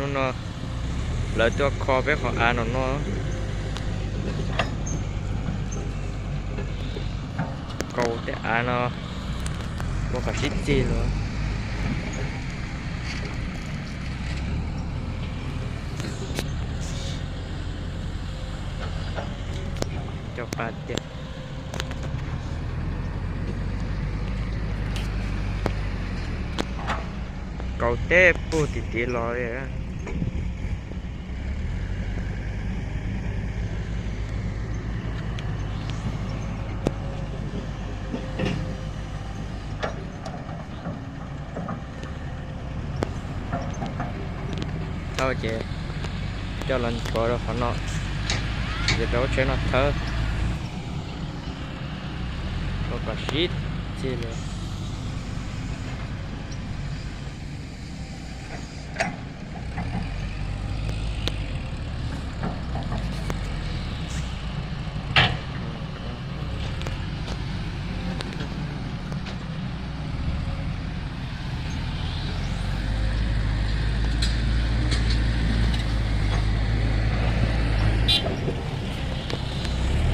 Hnub no lawv tuaj kho peb qhov av no no, kaus tej av no ua kom sib txig los. Cov pa tias kaus teb puag tim tid los li. Thawb ces coj los ntxuav rau qhov no, ces rau lub tsheb no thawb ua kom sib txig li.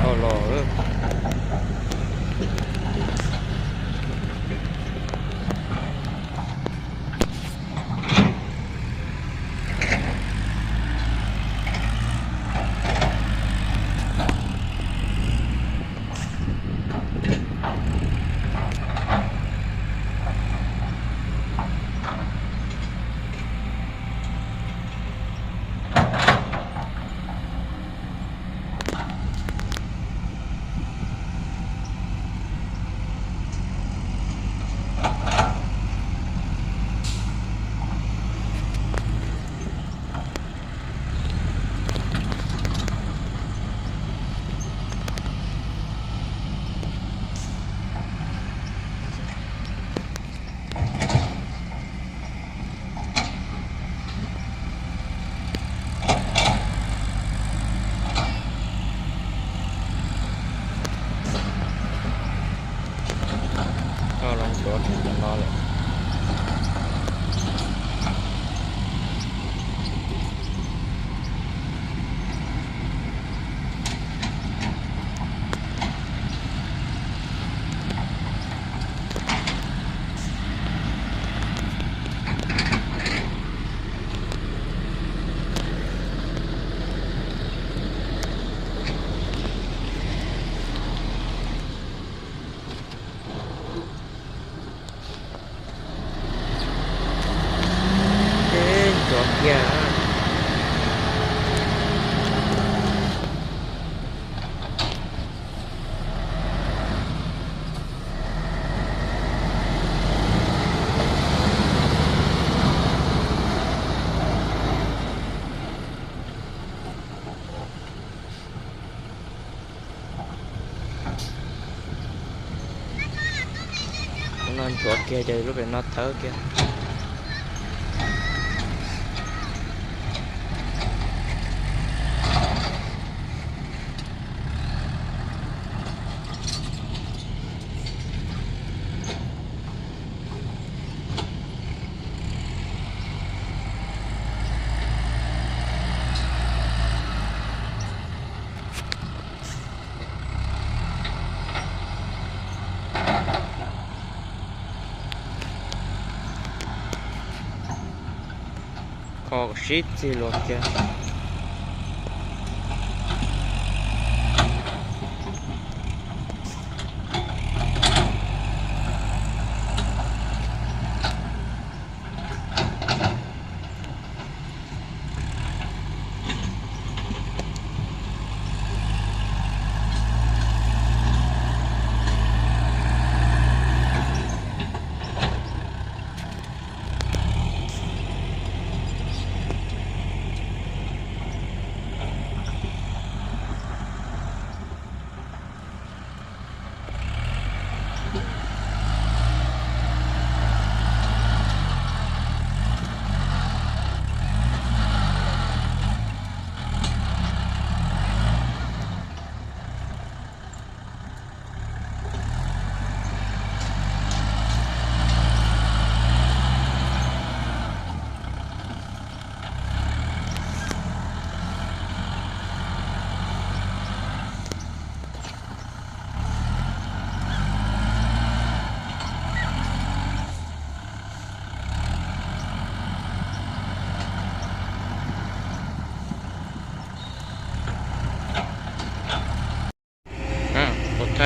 Los Koj los ntxuav kiag cov no lawm. Ntxuav kiag. Tus no ntxuav kiag ces lub pem no thawb kiag. Kho kom sib txig los kiag.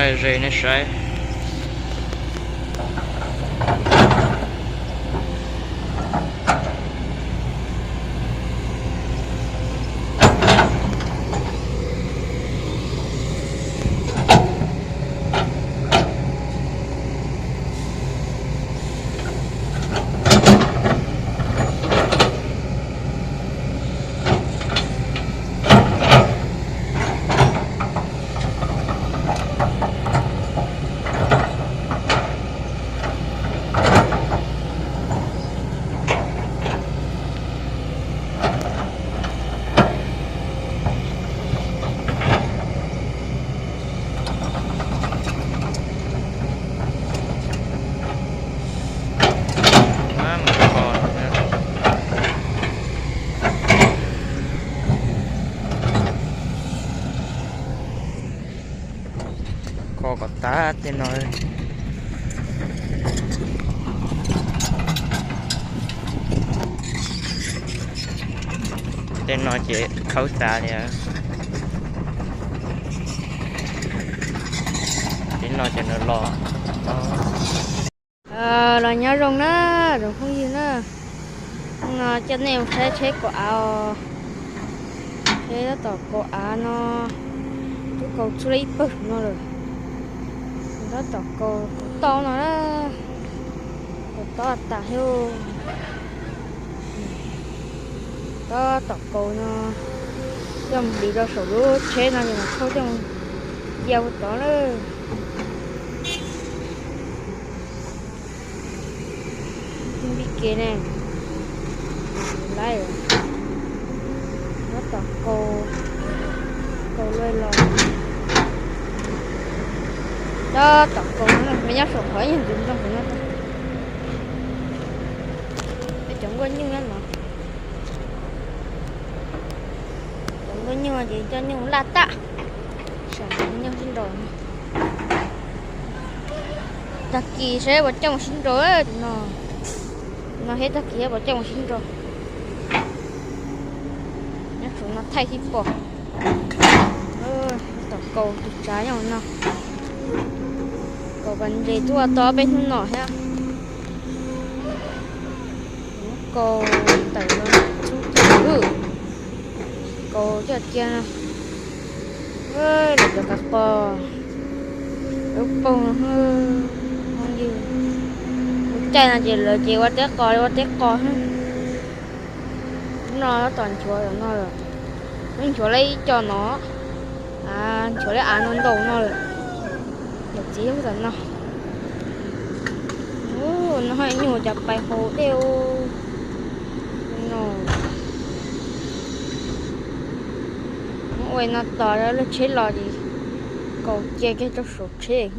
Ze nej saib. Kho kom tag tej no. Tej no ces khawb tas li. Tej no ces nws los. Los nyob zoo na, tsoom phooj ywg na, no coj nej mus saib tsheb kaus av. Tsheb tab tom kaus av no, twb kaus txhua ib pawg no lawm. Tab tom kaus, kaus tau no na, kaus tau tas thiab. Tab tom kaus no, coj mus hliv rau saum lub tsheb no ces mas thauj coj mus ya ua tod lawm. Npib kev ne, lawm, tab tom kaus, kaus luaj los. Tab tom kaus no, me nyob saum qhov ib yam ntxwv ntoo no. Peb cov nkuaj nyuj nyob no. Cov nkuaj nyuj ces coj nyuj laj tag, saib nyuj sib nraus. Tag kis saib puas coj mus sib nraus no. No thiab tag kis thiab puas coj mus sib nraus. Nyob saum no thaij sib pom. Tom kaus tus tsav nyob no. Kaus pas ntses tuaj tau peb hnub no thiab. Kaus tawm los txhub tag, kaus coj cia no. Lawv cov kav qos lub poog no, phooj ywg, lub caij no ces lawv ces ua teb qos li ua teb qos. Hnub no tab tom nchuav no lawm, nchuav li ib co no, nchuav li av no ntau no lawm. Yawm txiv tom no. No haj nyuj cas pais haus dej no. Muab ua no tos lub tsheb los ces kaus cia kiag rau saum tsheb.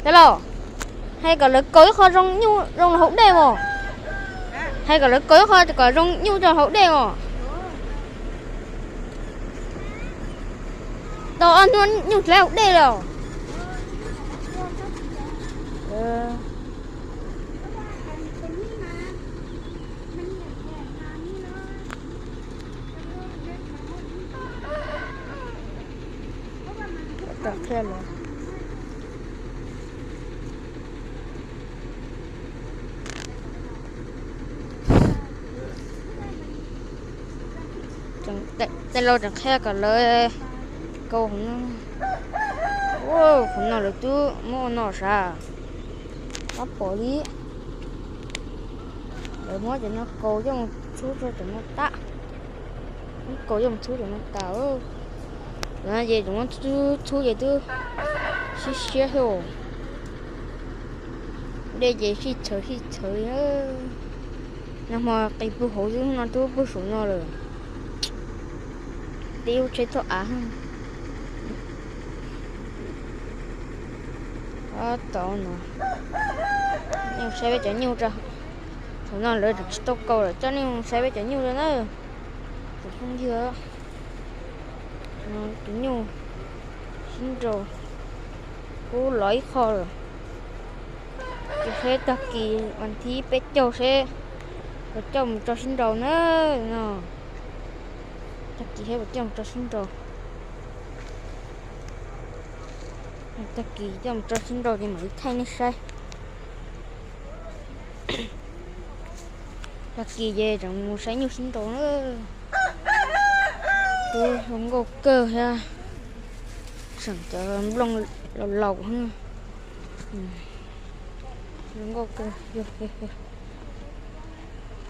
Tej laus, hais kom lawv kaus ib qho zoo nyuj zoo los haus dej mos. Hais kom lawv kaus ib qho kom zoo nyuj coj haus dej mos. Tau ob hnub nyuj tsis haus dej li os. Rau qhia lawv. Tej laus tseem qhia kom lawv kaus qhov no. Qhov no lawv twb muab ua no sav, tab pom li. Lawv muab cov no kaus coj mus txhub rau cov no tag. Muab kaus coj mus txhub cov no tas. Cov no ces tseem muab txhub ces twb siab siab thiab. Dej ces sij txhawv sij txhawv li. Nag hmo qis pug hauv xwb no twb pug saum no lawm. Tib lub tsheb txoj av. Tab tom no, nej saib peb cov nyuj tso. Thaum no lawv tseem tsis tau kaus lawm, coj nej saib peb cov nyuj tso na. Tus phooj ywg, tus nyuj sib nraus, kub lov ib qho lawm. Ces seb tag kis vas thib peb caug seb Coj mus tso sib nraus na no. Tag kis thiab coj mus tso sib nraus. Tag kis coj mus tso sib nraus ces mam li thaij nej saib. Tag kis ces tseem mus saib nyuj sib nraus na. Ub, zoo nkauj kawg thiab. Seem cov nplooj laus laus. Zoo nkauj kawg.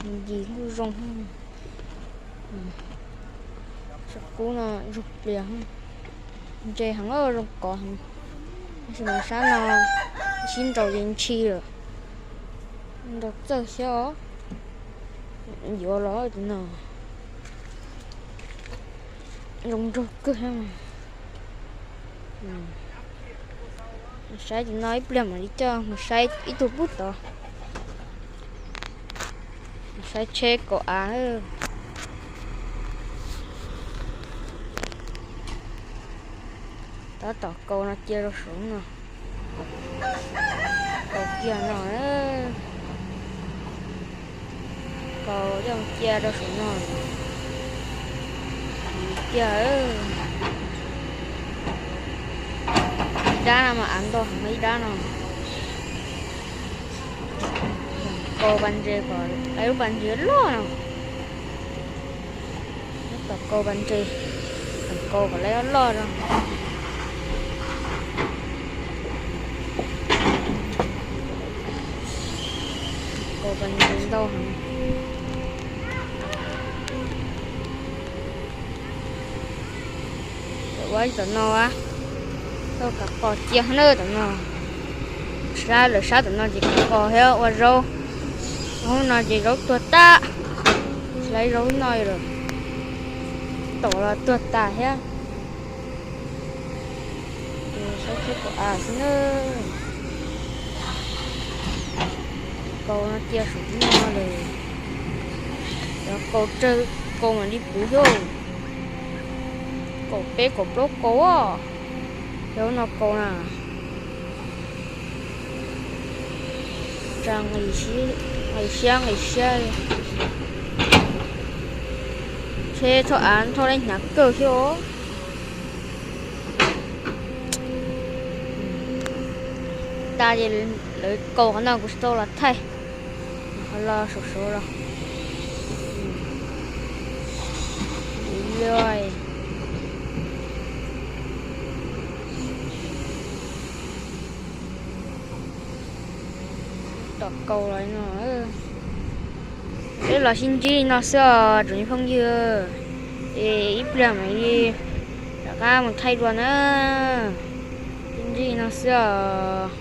Ncig kuj zoo. Sab kub no zoo plias. Ntse heev, zoo kov heev. Tab sis mas sab no sib nraus ces ntshis lawm. Nraus txawj xyov yuav los no. Zoo nraug kawg. Saib tus no ib pliag mam li coj mus saib ib tug pub tod. Saib tsheb kaum av. Tab tom kaus no cia rau saum no. Kaus kiag no. Kaus coj cia rau saum no. Cia. Ib dab no mas av ntau heev ib dab no. Kaus pas ntses kom lub pas ntses loj no. Tab tom kaus pas ntses, kaus kom lawv loj no. Kaus pas ntses ntau heev. Ua tom no, tau kav qos cia na tom no. Sab lawv sab tom no ces kav qos thiab ua zaub. Hauv no ces zaub tuag tag. Tsis laib zaub no lawm. Tom los tuag tas thiab. Saib tsheb kaum av xwb na. Kaus no cia saum no lawm. Cov kaus tsawg kaus mam li puv thiab. Kaum peb kaum plaub kaus os. Cov no kaus na. Tsa nqis siab nqis siab li. Tsheb thauj av thauj leb hnyav kawg thiab os. Tas ces lawv kaus qhov no kuv tsis tau los thaij, qhov los saum saud los. Tom kaus los no. Peb los sib ntsib li no xwb os tsoom phooj ywg, es ib pliag mam li rov qab mus thaij dua na. Sib ntsib li no xwb os.